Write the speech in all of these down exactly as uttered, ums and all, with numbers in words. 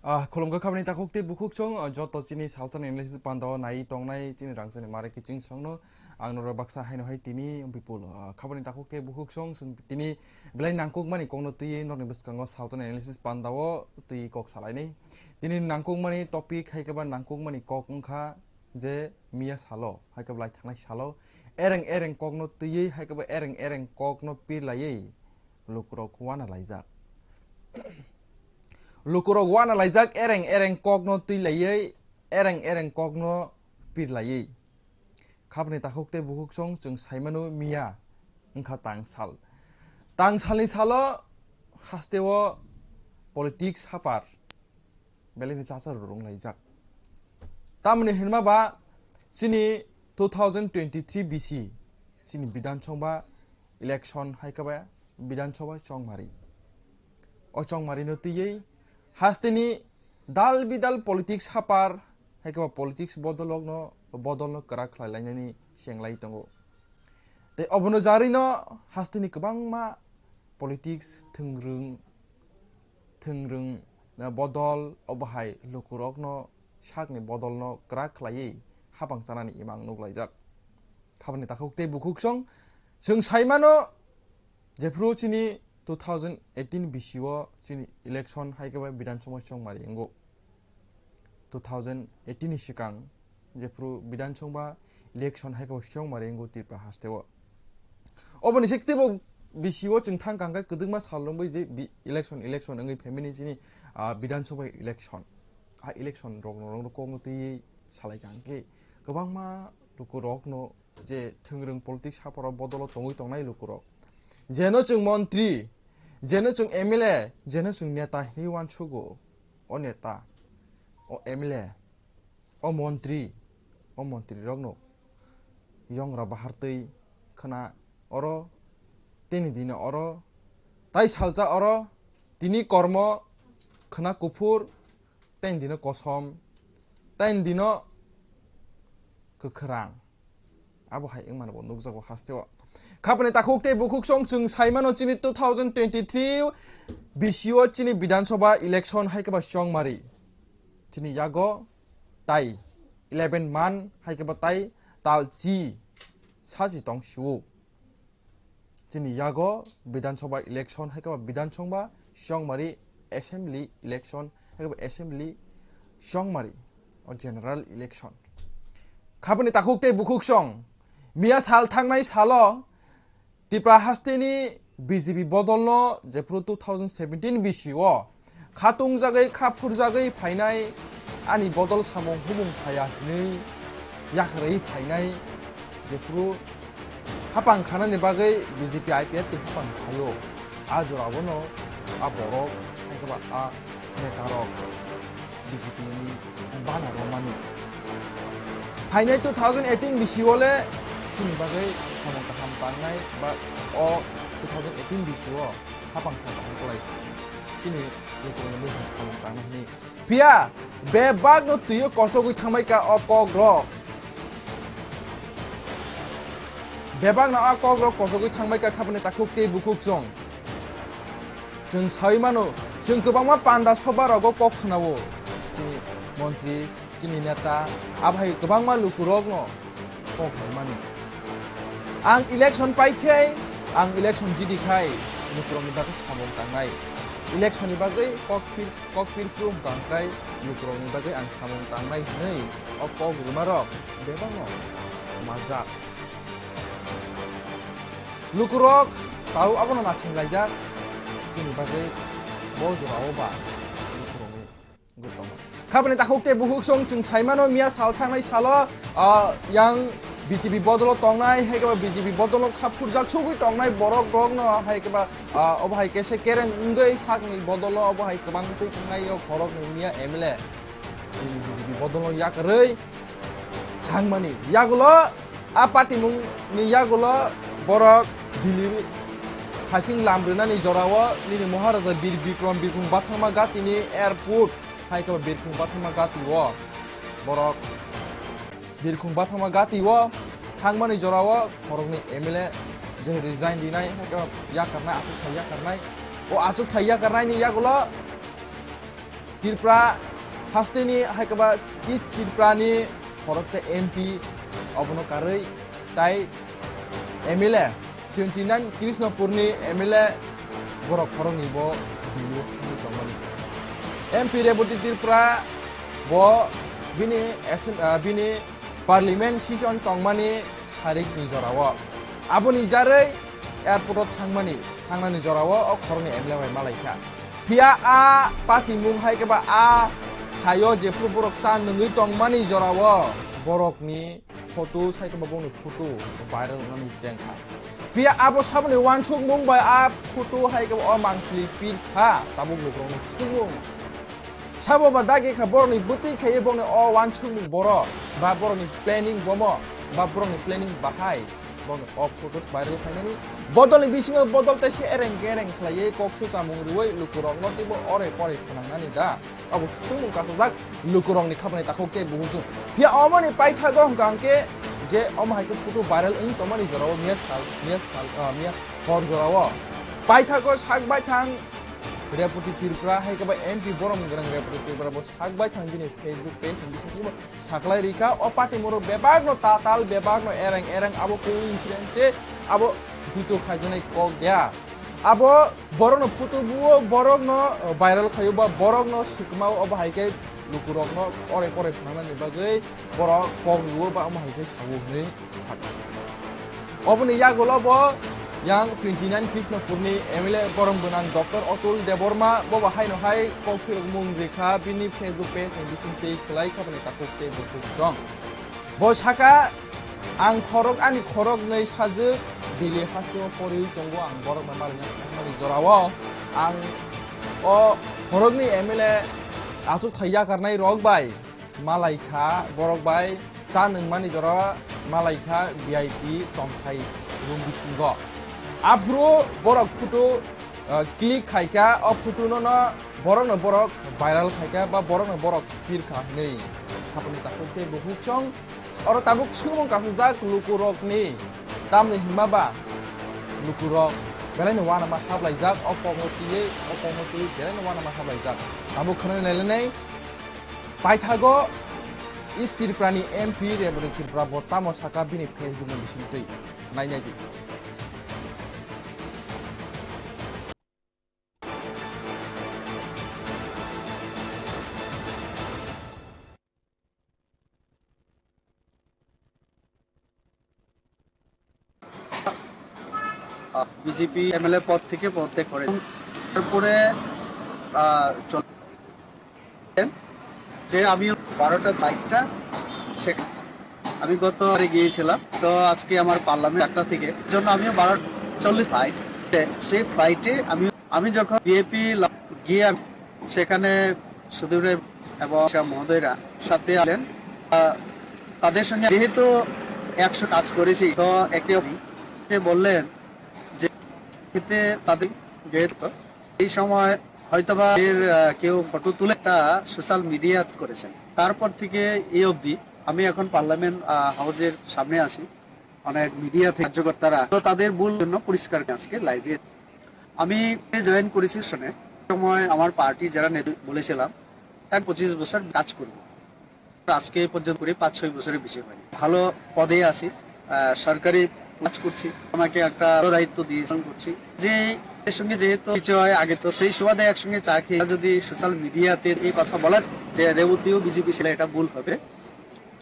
Ah, khulumkha khabani takhuk tei bukhuk song, ah, joto chini salsa ni analysis panda o nai tongnai chini rangchani mare kiching songno ang norok baksa haino hai tini bipul, ah, khabani takhuk tei bukhuk song song tini belai nangkuk mani kokno twi norni bwskango salsa ni analysis panda o twi kok salainai. Tini nangkuk mani topic hai khe ba nangkuk mani kok wngkha je miya salo hai khe belai thangnai salo ereng ereng kokno twiwi hai khe ba ereng ereng kokno pirlaiwi lukurok wana laijak. Lukurok wana laijak ereng ereng kokno twi laiwi, ereng ereng kokno pir laiwi. Khabni takhuk tei bukhuk song chwng saimano miya wngkha tangsal. Tangsalni salo hasteo politics hapar belai ni chachar rwrwng laijak. Tamoni hinma ba chini two thousand twenty-three B C chini Bidhan Sabha election hai khe ba Bidhan Sabha chongmari. O chongmari no twiwi hasteni dal bidal politics hapar hai khe ba politics bodolokno, bodolno kwrak khlai lainani chenglai tongo. Tei obono jarwino hasteni kwbangma politics thwngrwng, thwngrwng, eh, bodol obo hai lukurokno sakni bodolno kwrak khlaiwi hapang chanani imang nuk laijak. Khabani takhuk tei bukhuk song chwng saimano jephru chini two thousand eighteen B C o chini election hai khe ba Bidhan Sabha chongmari wngo. Two thousand eighteen ni swkang jephru Bidhan Sabha election hai khe bo chongmari wngo Tripura hasteo. Oboni se teibo B C o chwng thang kang khe kwdwkma sal romwi je bi-, election, election wngwi phaimani chini, ah, Bidhan Sabha election. A election rok no rok kokno twiwi salai kang khe kwbangma lukurokno je thwngrwng politics haparo bodolo tongwi tongnai lukurok. Jeno chwng montri, jeno chwng M L A, jeno chwng neta hinwi uansugo. O neta, o M L A, o montri, o montrirokno yongra bahartwi khwna oro, tini dino oro, tai salsa oro, tini kormo khwna kuphur, tei dino kosom, tei dino kwkhwrang. Abo hai wngmano bo nukjago hasteo. Khapani takhuk tei bukhuk song chwng saimano chini two thousand twenty-three B C o chini Bidhan Sabha election hai khe ba chongmari. Chini yago tai eleven month hai khe ba tai tal chi sachi tong sio. Chini yago Bidhan Sabha election hai khe ba Bidhan Sabha chongmari, assembly election hai khe ba assembly chongmari, o general election. Khapani takhuk tei bukhuk song miya sal thangnai salo Tripura hasteni B J P bodolno jephru two thousand seventeen B C o khatung jagwi, kha phurjagwi phainai, ani bodol samung humung phaiya hinwi yakarwi phainai, jephru hapang khanani bagwi B J P I P F T hapang phaio. A jorao no a borok, hai khe ba a neta rok B J P ni bana romani. Phainai two thousand eighteen B C o le chini bagwi samung kaham tangnai ba o two thousand eighteen B C o hapang kha kaham kwlai chini lukurokni bwswng samung tangnai hwnwi. Phiya bebakno twio kochogwi thangbai kha o kokrok. Bebakno a kokrok kochogwi thangbai kha khapani takhuk tei bukhuk chwng. Chwng sawi mano, chwng kwbangma panda soba rogo kok khwnao. Chini montri, chini neta, abo hai kwbangma lukurokno kok hwnmani. Ang election pai khe, ang election jidi khai, lukurokni bagwi samung tangnai. Election ni bagwi kok phir, kok phir phuru hwnkha hwnkhe lukurokni bagwi ang samung tangnai hwnwi o kok rwmarok bebakno majak. Lukurok tau abono nasinglai jak, chini bagwi bo jorao ba lukurokni gotong. Khabani takhuk tei bukhuk song chwng saimano miya sal thangnai salo, ah, yang B J P bodolo tongnai, hai khe ba B J P bodolo kha phurjak sugwi tongnai borok rokno hai khe ba, ah, obo hai khe se kereng wngwi sakni bodolo obo hai kwbang twi thangnai o khoroknwi miya M L A. Chini B J P bodolno yakarwi thangmani yagulo, a patimungni yagulo borok Delhi hasing lam rwnani jorao nini Maharaja Bir Bikram Birkhung Bathangma Gatini airport hai khe Birkhung Bathangma Gatio borok Birkhung Bathangma Gatio thangmani jorao khoroknwi M L A je resign rinai hai khe yakarnai, achukthai yakarnai. O achukthai yakarnaini yagulo Tripura hasteni hai khe ba East Tripura ni khoroksa M P obono karwi tai M L A twenty nine Krishnapur ni M L A borok khoroknwi bo bill o thangwi tongmani. M P Rebati Tripura bo bini asem-, ah, bini Parliament session tongmani sarikni jorao. Aboni jarwi airport o thangmani, thangnani jorao o khoroknwi M L A bai malaikha. Phiya a patimung hai khe ba a hayo jephru borok cha nungwi tongmani jorao borokni photo, sai khe ba bongni photo viral wngnani chengkha. Phiya abo saboni uansukmung bai a photo hai khe ba o mangpili pirkha tabuk lukurokno swngmung. Sabo ba dagi kha borokni bwtwi khaiwi bongni o uansukmung borok ba borokni planning bomo ba borokni planning bahai borokni o photos viral khainani bodolni bisingo bodol tei se ereng kereng khlaiwi kok swchamung rwui lukurokno teibo ore pore phnangnani da. Abo swngmung kasajak lukurokni khabani takhuk tei buhukjwng. Phiya omoni paithago hwnkha hwnkhe je omo hai khe photo viral wng tongmani jorao miya sal, miya sal, ah, miya hor jorao paithago sak baithang Rebati Tripura hai khe ba M P borom gwnang Rebati Tripura bo sak baithang bini Facebook page ni bisingtwi bo saklai rikha. O patimung rok bebak no tatal, bebak no ereng ereng, abo kunu incident se, abo juto khaijaknai kok dia. Abo borok no photo buo, borok no viral khaio ba borok no swkmao, obo hai khe lukurok no ore pore phnangnani bagwi borok kok rwo ba omo hai khe sao hwnwi. Oboni yagulo bo yang twenty nine Krishnapurni M L A borom gwnang Doctor Atul Debbarma bo bo haino hai kok phirokmung rikha bini Facebook page ni bisingtwi kwlai khabani takhuk tei bukhuk song. Bo saka, "Ang khorok, ani khoroknwi sajwk Delhi hasteo poriwi tongo, ang borokno malina thangmani jorao ang o khoroknwi M L A achukthai yakarnai rok bai malai kha, borok bai cha nungmani jora malai kha V I P tongthai room bisingo. Aphuru borok photo, ah, click khai kha, o photo no, no borok no borok viral khai kha ba borok no borok phir kha hinwi. Hapni takhuk tei bukhuk song oro tabuk swngmung kasijak lukurokni. Tamni hwnma ba lukurok belai no uanama haplaijak, o kokno twiwi, o kokno twiwi belai no uanama haplaijak. Tabuk khwnwi nailanai. Paithago East Tripura ni M P Rebati Tripura bo tamo saka bini Facebook ni bisingtwi. Nai nai di. BJP MLA পদ থেকে পদত্যাগ করেন। তারপরে, আহ, চল-, যে আমি বারোটা চারটা সেখানে আমি গত বারে গিয়েছিলাম, তো আজকে আমার পার্লামেন্ট একটা থেকে, জন্য আমিও বারো চল্লিশ ফ্লাইট, সেই ফ্লাইটে আমি, আমি যখন ভিআইপি গিয়ে আমি সেখানে সুধীর এবং মহোদয়রা সাথে আছেন, আহ, তাদের সঙ্গে যেহেতু একশো কাজ করেছি, তো একে অপরকে বললেন যে এতে তাদের যেহেতু এই সময় হয়তোবা এর, আহ, কেউ ফটো তুলে একটা সোশ্যাল মিডিয়া করেছেন। তারপর থেকে এই অবধি আমি এখন পার্লামেন্ট, আহ, হাউসের সামনে আছি, অনেক মিডিয়া থেকে কার্যকর্তারা তো তাদের ভুল জন্য পরিষ্কার করে আজকে লাইভে আমি জয়েন করেছি শুনে সময় আমার পার্টি যারা নেতা বলেছিলাম এক পঁচিশ বছর কাজ করব। আজকে পর্যন্ত করে পাঁচ ছয় বছরের বেশি হয়নি। ভালো পদে আছি, আহ, সরকারি কাজ করছি, আমাকে একটা বড় দায়িত্ব দিয়ে পালন করছি। যে এর সঙ্গে যেহেতু পরিচয় আগে তো সেই সুবাদে একসঙ্গে চা খেয়ে যদি সোশ্যাল মিডিয়াতে এই কথা বলা যে রেবতীও বিজেপি ছিল, এটা ভুল হবে।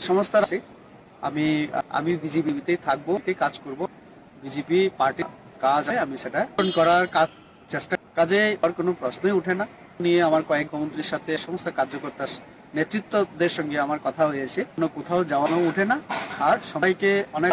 সংস্থার আছে, আমি, আমি বিজেপিতেই থাকবো, এতে কাজ করব। বিজেপি পার্টি কাজ আছে, আমি সেটা পূরণ করার কাজ চেষ্টা। কাজে আর কোনো প্রশ্নই উঠে না। নিয়ে আমার কয়েক মন্ত্রীর সাথে সমস্ত কার্যকর্তার নেতৃত্বদের সঙ্গে আমার কথা হয়েছে, কোনো কোথাও যাওয়ানো উঠে না। আর সবাইকে অনেক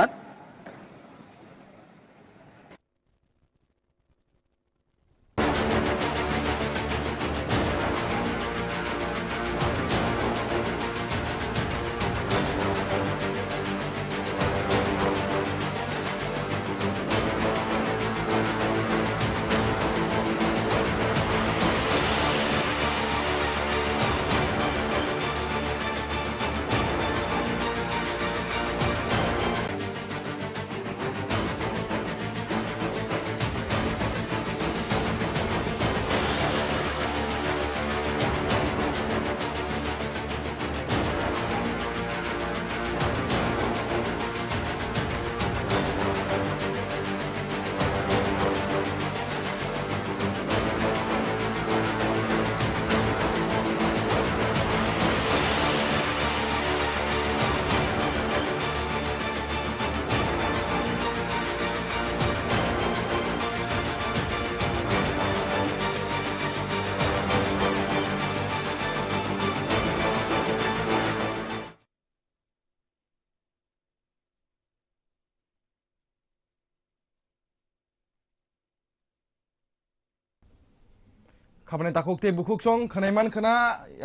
Khabani takhuk tei bukhuk song khwnai man khwna,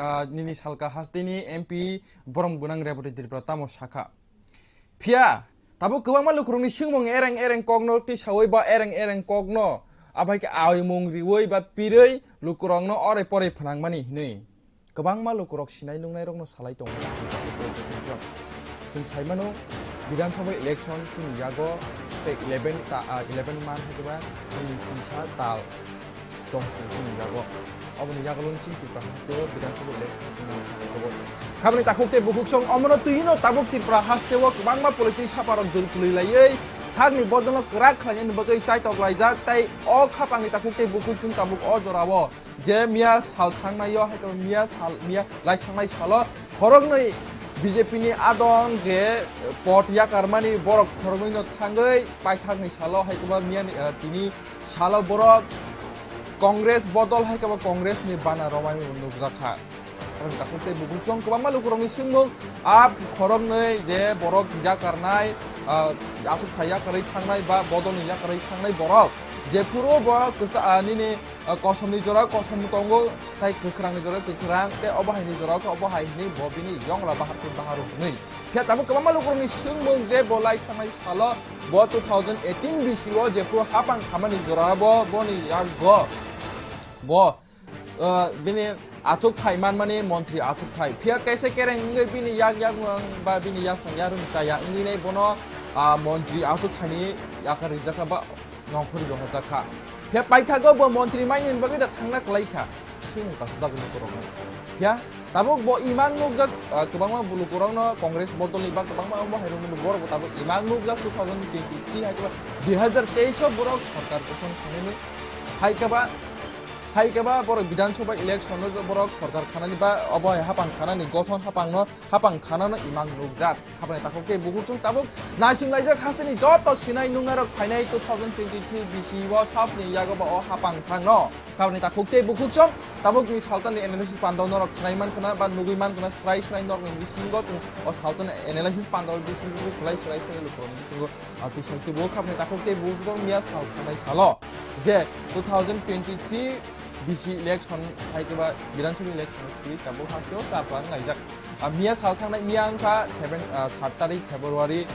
ah, nini salka hasteni M P borom gwnang Reboti Tripura tamo sakha. Phiya, tabuk kwbangma lukurokni swngmung ereng ereng kokno tisawi ba ereng ereng kokno abai khe awi mung riwi ba pirwi lukurokno orei porei phnangmani hinwi. Kwbangma lukurok sinai nungnairokno salai tongo. Chwng sai mano, Bidhan Sabha election chini yago tei eleven ta, ah, eleven month hai khe ba chini sisa tal tong chini yago. Oboni yago chini Tripura haste o Bidhan Sabha election chini yago. Khabani takhuk tei bukhuk song omono twi no tabuk Tripura haste o kwbangma politics saparok dul kwlwi laiwi sakni bodolno kwrak khlainani bagwi chaitok laijak tei o khapangni takhuk tei bukhuk song tabuk o jorao. Je miya sal thangnai o, hai khe miya sal, miya lai thangnai salo khoroknwi B J P ni adong je pot yakarmani borok khoroknwi no thangwi paithakni salo hai khe ba miya ni, eh, tini salo borok Congress bodol hai khe ba Congress ni bana romai nukjakha. Karon takhuk tei bukhuk song kwbangma lukurokni swngmung a khoroknwi je borok yakarnai, ah, achuk thai yakarwi thangnai ba bodolni yakarwi thangnai borok jephuru bo kwsa, ah, nini ah, kosomni jora kosom tongo, tei kwkhwrangni jora kwkhwrang, tei obo haini jora khe obo hai hinwi bo bini yongla bahar tei bahar hwnwi. Phiya tabuk kwbangma lukurokni swngmung je bo lai thangnai salo bo two thousand eighteen bisi o jephru hapang khamani jora bo boni yago bo, ah, bini achuk thai manmani montri achuk thai. Phiya kaisa kereng wngwi bini yak yak wng ba bini yasong yarwng chaya wngwi nai bono, ah, montri achuk thaini yakar rijak kha ba nongkhorwi rohorjak kha. Phiya paithago bo montri maini bagwi da thangna kwlai kha. Swngmung kasijak lukurokno. Phiya tabuk bo imang nukjak, ah, kwbangma lukurokno Congress bodolni ba kwbangma omo hairokno borok bo tabuk imang nukjak two thousand twenty-three hai khe ba dui hazar teis o borok sorkar gothon khlainani. Hai khe ba, hai khe ba borok Bidhan Sabha election o borok sorkar khanani ba obo hai hapang khanani gothon hapangno hapang khanano imang nukjak. Khabani takhuk tei bukhuk song tabuk naising laijak hasteni joto sinai nungnairok phainai two thousand twenty-three bisi o sabni yago ba o hapang thangno. Khabani takhuk tei bukhuk song tabukni salsani analysis pandao norok khnai man khna ba nugui man khna srai srai norokni bisingo chwng o salsani analysis pandao bisingo khwlai srai srai lukurokni bisingo, ah, twi sai tubuo khabani takhuk tei bukhuk song miya sal thangnai salo je two thousand twenty-three bisi election hai khe ba Bidhan Sabha election twi tabuk hasteo char char wng laijak. Ah, miya sal thangnai miya wngkha seven, ah, sat tarik February,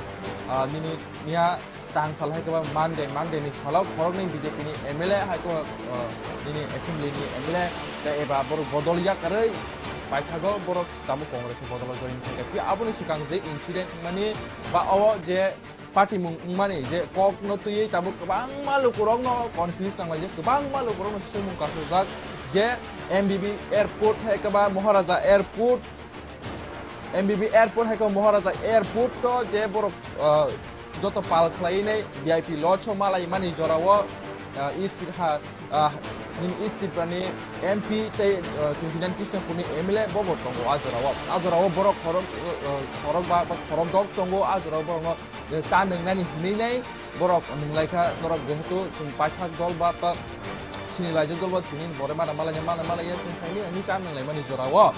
ah, nini miya tang sal hai khe ba Monday, Monday ni salo khoroknwi B J P ni M L A hai khe ba, ah, nini assembly ni M L A tei eba borok bodol yakarwi paithago borok tabuk Congress o bodol o join khaikha. Phiya aboni swkang je incident wngmani ba o je patimung wngmani je kokno twiwi tabuk kwbangma lukurokno confuse nanglaijak, kwbangma lukurokno swngmung kasijak je M B B airport hai khe ba Maharaja airport, M B B airport hai khe ba Maharaja airport o je borok, ah, joto pal khlaiwi nai V I P lodge o malaimani jorao, ah, East ha, ah, nini East Tripura ni M P tei, ah, twenty nine Krishnapur ni M L A bo bo tongo a jorao. A jorao borok khorok, ah, khorok ba, ba khorok dok tongo a jorao borokno cha nwngnani hinwi nai Borok nunglaikha, norok jehetu chwng paithak dol ba ta-, sini laijak dol ba tini bore mana malai mana malai ya chwng saimani cha nunglaimani jorao.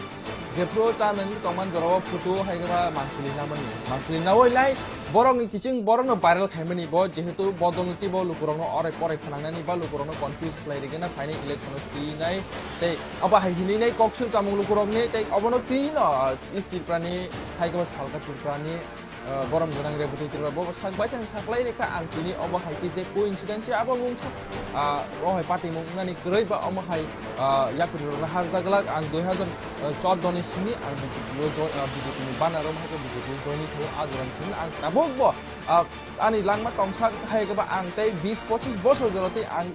Jephru cha nung tongman jorao photo hai ba mansuli namani. Mansuli nawai lai borokni kiching borokno viral khaimani bo jehetu bodolni tibo lukurokno orek porek phanangnani ba lukurokno confuse khlai rigena phaini election o tinai tei abo hai hinwi nai koksil chamung lukurokni tei obono tino East Tripurani hai ba salka Tripurani ah, borom gwnang Reboti Tripura bo sak bai tang saklai rekha ang tini obo hai khe je coincidence abo mungsa, ah, o hai party mung nani kwrwi ba omo hai, ah, yapri rok harjak glak ang dui hajar chordo ni simi ang B J P o join, ah, B J P ni banner o hai khe B J P o joining khaio a jora ni simi ang tabuk bo, ah, ani langma tongsa hai khe ba ang tei bis pochis bosor jora tei ang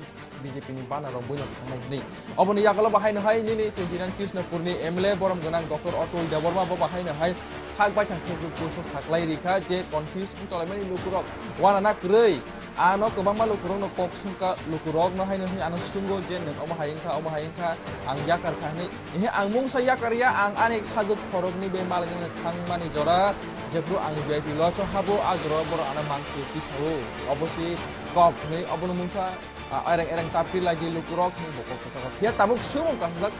B J P ni banner rok buino thangnai hwnwi. Oboni yagulo bo haino hai nini twenty nine Krishnapur ni M L A borom gwnang Doctor Atul Debbarma bo bo haino hai sak baithang Facebook post o saklai rikha je confuse wng tonglaimani lukurok uanana kwrwi. Ano kwbangma lukurokno kok swngkha, lukurokno haino hai ano swnggo je nwng omo hai wngkha, omo hai wngkha, ang yakar kha hwnwi. Ehe ang mungsa yakar ya, ang ani sajwk khoroknwi bai malainano thangmani jora, jephru ang V I P lodge o habo, a jorao borok ano manswi tisao. Obo se kok hwnwi obono mungsa ah, ereng ereng tapri lagi lukurok hwnwi bo kok kwchak kha. Phiya tabuk swngmung kasajak.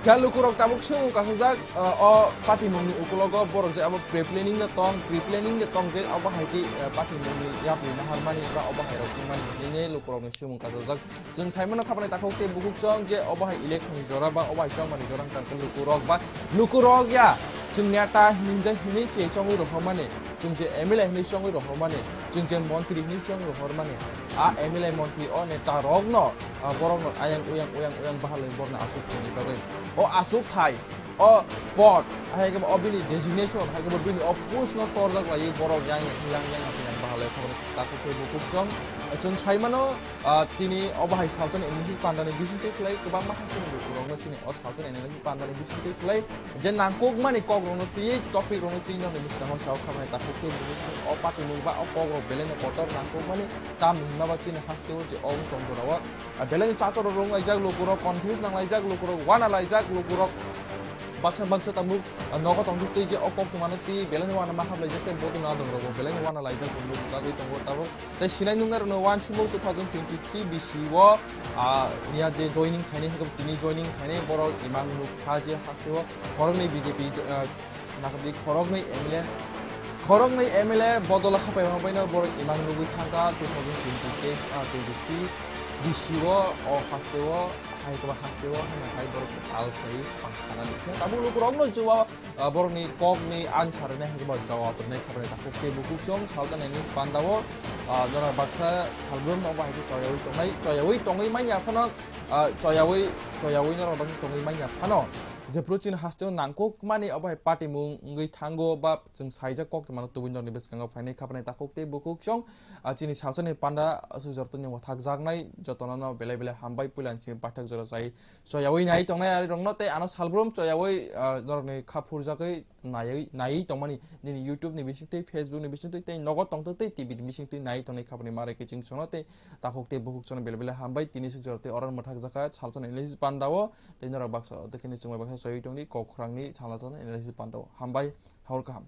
Phiya lukurok tabuk swngmung kasajak, ah, o patimungni ukulogo borok je abo pre-planning no tong, pre-planning no tong je abo hai khe, ah, patimungni yapri naharmani ba obo hai rok wngmani hinwi lukurokni swngmung kasajak. Chwng saimano khapanai takhuk tei bukhuk chwng je obo hai election ni jora ba obo hai chongmani jora wngkha khe lukurok ba lukurok ya chwng neta hinwi je hinwi che chongwi rohormani. Chwng je M L A hinwi chongwi rohormani, chwng je montri hinwi chongwi rohormani, a M L A montri o neta rokno, a borokno ayang uyang uyang uyang bahalwi borokno achuk thani bagwi. O achuk thai, o pod, hai khe o bini designation, hai khe bini o post no torjak laiwi borok yang yang yang yang yang bahalwi khobor takhuk tei bukhuk chwng. Chwng sai mano, ah, tini obo hai salsa ni analysis panda ni bisingtwi khlai kwbangma hai chini bukhuk rokno chini o salsa ni analysis panda ni bisingtwi khlai. Je nangkukmani kokrokno twiwi topic rokno twiwi nokni bwskango chao khamani takhuk tei bukhuk o patimung ba o kokrok belai no kotor nangkukmani tamni hwnba chini hasteo je o wng tong jorao, ah, belai no chator rok rwnglaijak lukurok, confuse nanglaijak lukurok, uanalaijak lukurok, baksa baksa tabuk, ah, nogo tongthok twi je o koktwmano twiwi belai no uanama hablaijak tei bodol nadong rogo belai no uanalaijak bo nukjagwi tongo tabuk. Tei sinai nuknai rokno uansukmung two thousand twenty-three bisi o, ah, niya je joining khainai, tini joining khainai borok imang nukha je hasteo khoroknwi B J P, ah, nakadi khoroknwi M L A, khoroknwi M L A bodol hapai hapai no borok imang nugwi thangkha two thousand twenty-six, ah, twenty-three bisi o, o hasteo, hai khe ba hasteo haino hai borok tal khai pang thangani. Tabuk lukurokno chuba ah, borokni kokni answer rwnai hai khe bo jawab rwnai khabrani takhuk tei bukhuk chwng salsa ni pandao, ah, norok baksa salbrum no bo hai khe choyaui tongnai, choyaui tongwi manya phano, ah, choyaui, choyaui norok baksa tongwi manya phano. Jephru chini hasteo nangkukmani obo hai patimung wngwi thango ba chwng saijak koktwmano tubui norokni bwskango phainai khabrani takhuk tei bukhuk chwng, ah, chini salsa ni panda aswk joto ni wathak jaknai jotono no belai belai hambai puila ni simi paithak jora chai choyaui nai tongnai ari rokno tei ano salbrum choyaui, ah, norokni kha phurjagwi naiwi, naiwi tongmani nini YouTube ni bisingtwi, Facebook ni bisingtwi tei nogo tongtwk tei T V ni bisingtwi naiwi tongnai khabani mare kiching chwngno tei takhuk tei bukhuk chwngno belai belai hambai tini swk jora tei oro mwthak jakha salsa ni analysis pandao tei norok baksa o tei kheno chwngbai baksa choyaui tongdi kok khorang ni salsa ni analysis pandao hambai hor kaham.